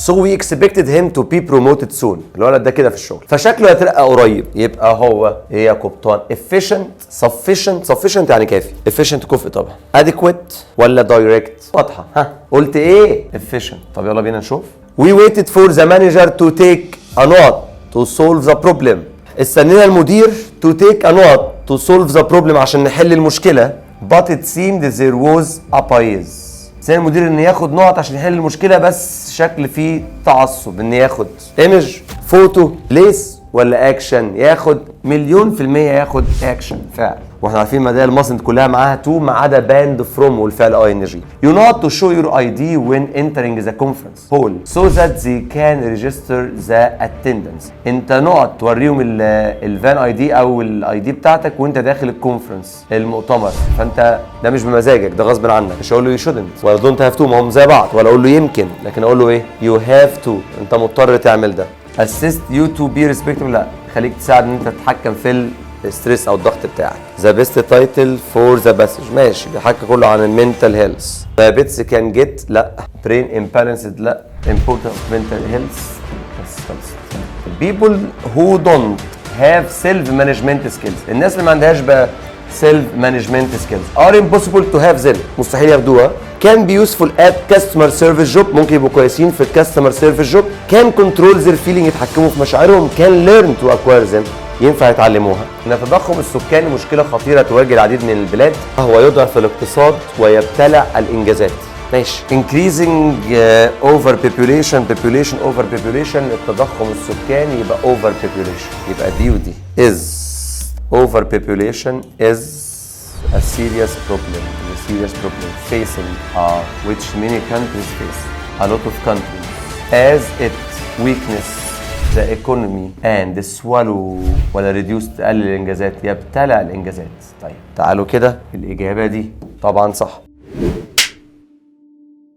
So we expected him to be promoted soon. الولد ده كده في الشغل فشكله هيترقى قريب. يبقى هو ايه يا قبطان؟ efficient، sufficient. sufficient يعني كافي، efficient كفء طبعا. adequate ولا direct؟ واضحه. ها، قلت ايه؟ efficient. طب يلا بينا نشوف. We waited for the manager to take a نقط to solve the problem. استنينا المدير to take a نقط to solve the problem، عشان نحل المشكلة. but it seemed there was a bias. استنى المدير ان ياخد نقط عشان يحل المشكلة، بس شكل فيه تعصب. ان ياخد image، photo، place ولا اكشن؟ ياخد مليون في المية ياخد اكشن، فعل. واحنا عارفين ما ال mustn't كلها معاها to ما عدا banned from والفعل ing. You نقط to show your ID when entering the conference hall so that they can register the attendance. انت نقط توريهم ال van ID او ال ID بتاعتك وانت داخل ال conference، المؤتمر. فانت ده مش بمزاجك، ده غصب عنك. مش هقول له you shouldn't ولا don't have to، ما هم زي بعض، ولا اقول له يمكن، لكن اقول له ايه؟ you have to، انت مضطر تعمل ده. assist you to be respectful، لا، خليك تساعد ان انت تتحكم في ال stress او الضغط بتاعك. the best title for the passage. ماشي، بيحكي كله عن ال mental health. diabetes can get، لا. brain imbalanced، لا. important mental health، بس خلصت. people who don't have self management skills، الناس اللي ما عندهاش بقى self management skills are impossible to have them، مستحيل ياخدوها. can be useful at customer service job، ممكن يبقوا كويسين في ال customer service job. can control their feeling، يتحكموا في مشاعرهم. can learn to acquire them، ينفع يتعلموها. ان التضخم السكاني مشكله خطيره تواجه العديد من البلاد، هو يضعف الاقتصاد ويبتلع الانجازات. ماشي. increasing over population، population، over population. التضخم السكاني يبقى over population، يبقى دي ودي. is over population is a serious problem، is a serious problem facing which many countries face، a lot of countries، as it weakness the economy and swallow ولا reduce؟ تقلل الانجازات، يبتلع الانجازات. طيب تعالوا كده، الاجابه دي طبعا صح.